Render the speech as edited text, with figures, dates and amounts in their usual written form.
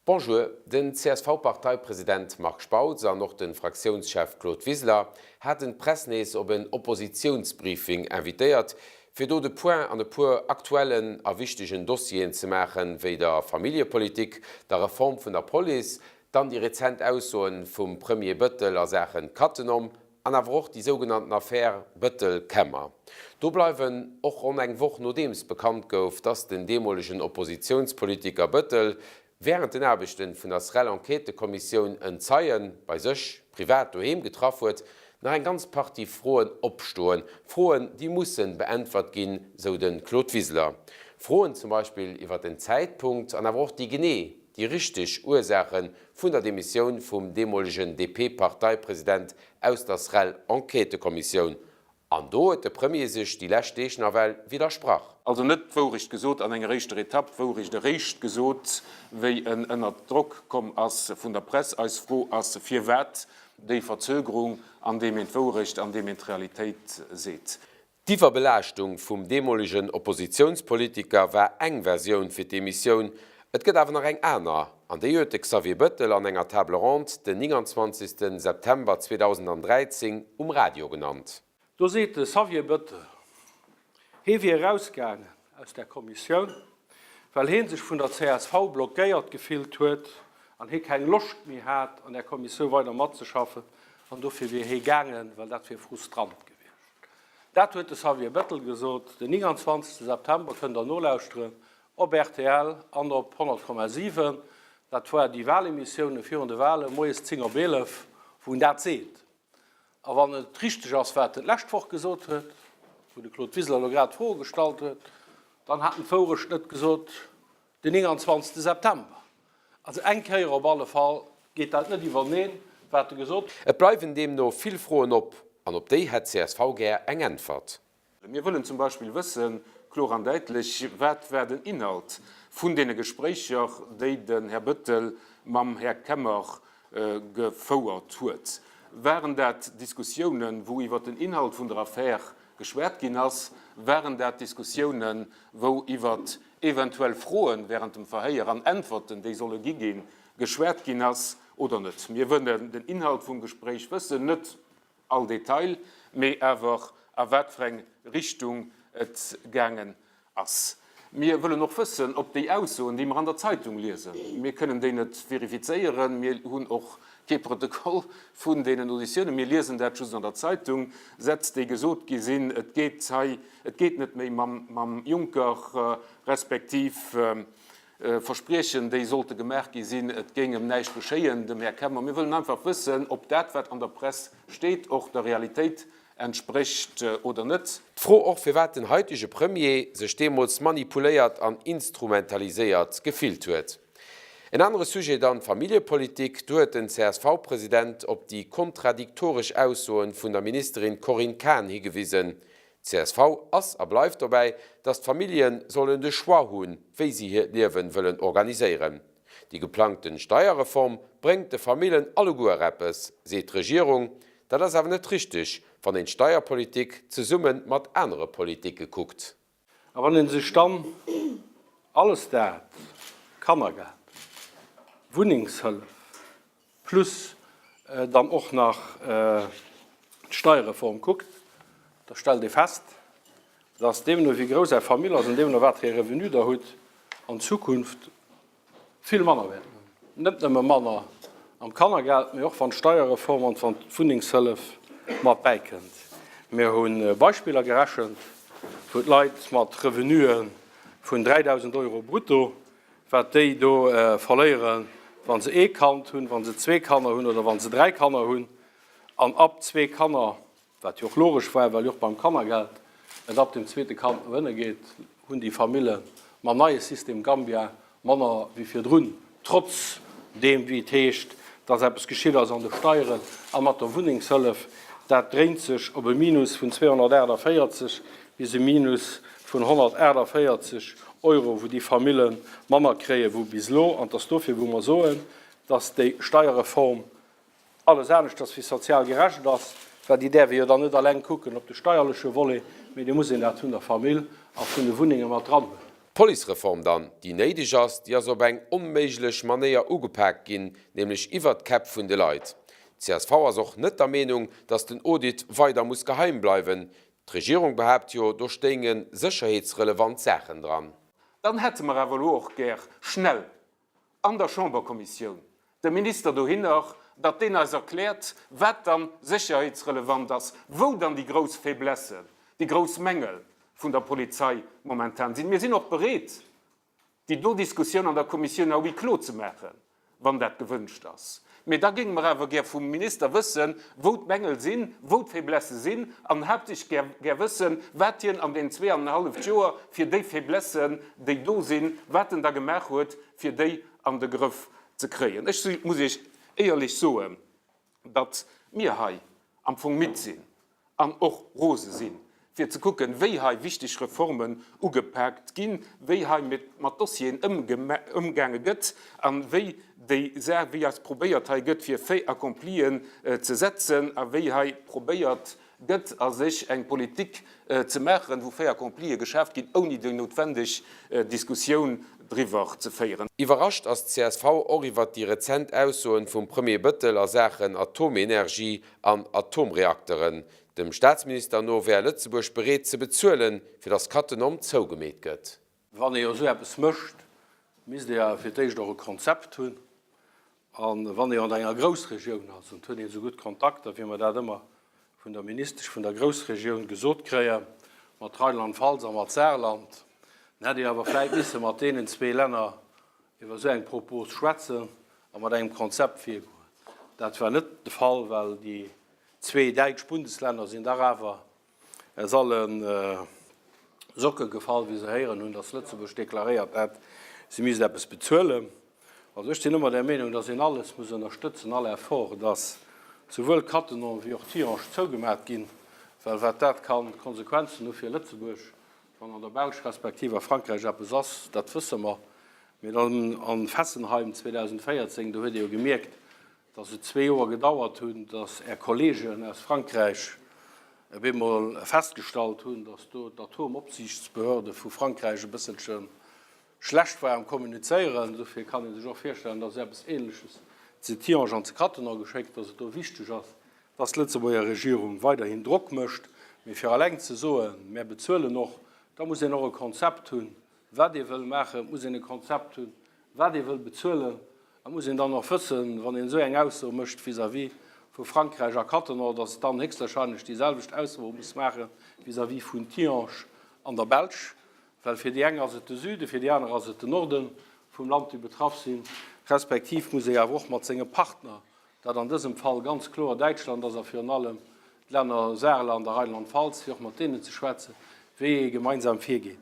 Bonjour, den CSV-Parteipresident Marc Spautz an och de Fraktiounschef Claude Wiseler haten d'Press nees op en Oppositiounsbriefing invitéiert, fir do de Point an e puer aktuellen a wichtegen Dossieren ze maachen, wéi der Familljepolitik, der Reform vun der Police, dann déi rezent Aussoen vum Premier Bëttel a Saachen Cattenom an awer och déi sougenannten Affär Bëttel-Kemmer. Do bleiwen och ronn eng Woch nodeems bekannt gouf, dass den deemolegen Oppositiounspolitiker Bëttel wärend den Aarbechten vun der SREL-Enquêtëkommissioun en Zeien bei sech privat doheem getraff huet, nach eng ganz Partie Froen opstoen. Froen, déi mussen beäntwert ginn, sou de Claude Wiseler. Froen zum Beispill iwwer den Zäitpunkt an awer och déi genee, déi richteg Ursaache vun der Demissioun vum deemolegen DP-Parteipresident aus der SREL-Enquêtëkommissioun. An do huet de Premier sech déi lescht Deeg nawell widdersprach. Also net d'Wourecht gesot an enger éischter Etapp, d'Wourecht eréischt gesot, wéi en ënnert Drock komm ass vun der Press. Eis Fro ass, Firwat déi Verzögerung, andeem een d'Wourecht, andeem een d'Realitéit seet? D'Iwwerbelaaschtung vum deemolegen Oppositiounspolitiker war eng Versioun fir d'Demissioun. Et gëtt awer nach eng aner, an déi huet de Xavier Bëttel an enger Table ronde den 29 September 2013 um Radio genannt. Do seet de Xavier Bëttel, hee wier erausgaangen aus där Kommissioun, well hee sech vun der csv blockéiert gefillt huet an hee keng Loscht méi hat, an där Kommissioun weider matzeschaffen, an dofir wier hee gaangen, well dat wier frustrant gewiescht. Dat huet de Xavier Bettel gesot den 29 September, kënnt der nolauschteren op rtl an op 100,7. Dat war déi Wahlemissioune virun de Wahlen, moies 10 op 11, wou en dat seet. A wann et richteg ass, wat en d'lescht Woch gesot huet, wou de Claude Wiseler elo grad d'Froe gestallt huet, dann hat en d'Wourecht net gesot den 29 September. Also eng Kéier op alle Fall geet dat net iwwerneen, wat e gesot. Et bleiwen deemno vill Froen op, an op déi hätt csv gär eng Äntwert. Mir wëllen zum Beispill wëssen, kloer an däitlech, Wat war den Inhalt vun deene Gespréicher, déi den Här Bëttel mam Här Kemmer gefouert huet? Waren dat Diskussiounen, wou iwwert den Inhalt vun der Affär geschwat ginn ass? Waren dat Diskussiounen, wou iwwert eventuell Froen während dem Verhéier an Äntwerten, déi solle gi ginn, geschwat ginn ass oder net. Mir wëllen den Inhalt vum Gespréich wëssen, net all Detail, mee awer a wat fir eng Richtung et gaangen ass. Mir wëllen och wëssen, ob déi Aussoen, déi mer an der Zeitung liesen, mir kënnen déi net verifizéieren, mir hunn och kee Protokoll vun deenen Auditiounen, mir liesen dat just an der Zeitung, Sätz, déi gesot gi sinn, et geet hei Et geet net méi mam Juncker, respektiv Verspriechen, déi sollte gemaach gi sinn, et géing ëm näischt geschéien, dem Här Kemmer. Mir wëllen einfach wëssen, ob dat, wat an der Press steet, och der Realitéit entsprécht oder net. D'Fro och, firwat den haitege Premier sech deemools manipuléiert an instrumentaliséiert gefillt huet. En anere Sujet dann d'Familljepolitik. Do huet den CSV-President op déi kontradiktoresch Aussoen vun der Ministerin Corinne Cahen higewisen. Csv ass a bleift dobäi, datt d'Famillje sollen de Choix hunn, wéi si hiert Liewen wëllen organiséieren. Déi geplangten Steierreform bréngt de Famillen alleguer eppes, seet d'Regierung. Dat ass awer net richteg, wann een d'Steierpolitik zesumme mat anere Politike kuckt. A wann ee sech dann alles dat, Kannergeld, Wunnengshëllef plus dann och nach d'Steierreform kuckt, da stellt ee fest, dass deemno wéi grouss Är Famill ass an deemno wat fir ee Revenu Der hutt, an Zukunft vill manner wäerten hunn. Net nëmme manner am Kannergeld, mee och wann d'Steierreform an wann d'Wunnengshëllef mat bäikënnt. Mir hu Beispiller gerechent, wou d'Leit mat Revenue vun 3.000 Euro brutto, wat déi do verléieren, wa se ee Kand hunn, wa se zwee Kanner hunn oder wa se dräi Kanner hunn. An ab zwee Kanner Wat jo och logesch war, well jo och beim Kannergeld et ab dem zweete Kand no ënne geet, hunn déi Famille mam neie System Gambia manner wéi virdrun, trotz deem, wéi et heescht, dass eppes geschitt ass an de Steieren a mat der Wunnengshëllef. Dat dréint sech op e Minus vun 248 bis e Minus vun 148 Euro, wou déi Famille manner kréie wou bis elo. An et ass dofir, wou mer soen, dass déi Steierreform alles aneschters wéi sozial gerecht ass, well déi däerf ee jo dann net alleng kucken op de steierleche Volet, mee do muss een dat vun der Famill a vun de Wunnenge mat dran huelen. D'Policereform dann, déi néideg ass, déi ass op eng onméiglech Manéier ugepaakt ginn, nämlech iwwert d'Käpp vun de Leit. D'CSV ass och net der Meenung, datt den Audit weider muss geheim bleiwen. D'Regierung behaapt jo, do stéinge sécherheetsrelevant Saachen dran. Dann hätte mer awer elo och gär schnell an der Chamberkommissioun de Minister dohinner, datt deen eis erkläert, wat dann sécherheetsrelevant ass, wou dann déi grouss Faiblesse, déi grouss Mängel vun der Polizei momentan sinn. Mir sinn och bereet, déi do Diskussioun an der Kommissioun à huis clos ze maachen, wann dat gewënscht ass. Mee da géinge mer awer gär vum Minister wëssen, wou d'Mängel sinn, wou d'Faiblesse sinn, an haaptsächlech gär wëssen, wat hien an deenen zweeanenhalleft Joer fir déi Faiblessen, déi do sinn, wat en da gemaach huet, fir déi an de Grëff ze kréien. Ech muss Iech éierlech soen, datt mir hei am Fong midd sinn an och rose sinn, fir ze kucken, wéi hei wichteg Reformen ugepaakt ginn, wéi hei mat Dossieren ëmgaange gëtt a wéi déi Saach, wéi eis probéiert hei gëtt, fir Fait-accomplien ze setzen a wéi hei probéiert gëtt, a sech eng Politik ze maachen, wou Fait-accomplië geschaaft ginn, ouni déi noutwendeg Diskussioun driwwer ze féieren. Iwwerrascht ass d'CSV och iwwert déi rezent Aussoen vum Premier Bëttel a Saachen Atomenergie an Atomreakteren. Dem Staatsminister no wär Lëtzebuerg bereet ze bezuelen, fir datt Cattenom zougemeet gëtt. Wann ee jo esou eppes mécht, misst ee jo fir d'éischt och e Konzept hunn. A wann ee jo an enger Groussregioun ass, an et huet een esou gutt Kontakter, wéi mer dat ëmmer vun der Ministesch vun der Groussregioun gesot kréien, mat Rheinland-Pfalz a mat Saarland, dann hätt ee awer vläicht misse mat deenen zwee Länner iwwer esou eng Propos schwätzen a mat engem Konzept virgoen. Dat war net de Fall, well déi zwee däitsch Bundesländer sinn dach awer aus alle Socke gefall, wéi se héieren hunn, datt Lëtzebuerg deklaréiert hätt, se misst eppes bezuelen. Also ech sinn ëmmer der Meenung, datt een alles muss ënnerstëtzen, all Effort, datt souwuel Cattenom wéi och Tihange zougemat ginn, well wat dat ka Konsequenzen hu fir Lëtzebuerg, Wann an der Belsch respektiv a Frankräich eppes ass, dat wësse mer. Mee dann a Fessenheim 2014, do huet ee jo gemierkt, datt et zwee Joer gedauert hunn, datt Är Kollegen aus Frankräich op eemol festgestallt hunn, datt do d'Atomopsiichtsbehörde vu Frankräich e bësselche schlecht war am Kommunizéieren. Dofir kann ee sech och virstellen, datt eppes Ähnleches zu Tihange an zu Cattenom geschéckt, datt et do wichteg ass, datt d'Lëtzebuerger Regierung weiderhin Drock mécht. Mee fir eleng ze soen, mär bezuelen och, da muss een och e Konzept hunn, wat ee wëll maachen. Et muss een e Konzept hunn, wat ee wëll bezuelen. Et muss een dann och wëssen, wann een esou eng Ausso mécht vis-à-vis vu Frankräich a Cattenom, datt et dann héchstwahrscheinlech déi selwecht Ausso muss maache vis-à-vis vun Tihange an der Belsch. Well fir déi eng ass et de Süden, fir déi aner ass et den Norde vum Land, déi betraff sinn. Respektiv muss ee awer och mat senge Partner, dat an dësem Fall ganz kloer Däitschland ass a virun allem d'Länner Saarland a Rheinland-Pfalz, fir och mat deenen ze schwätzen, wéi ee gemeinsam virgeet.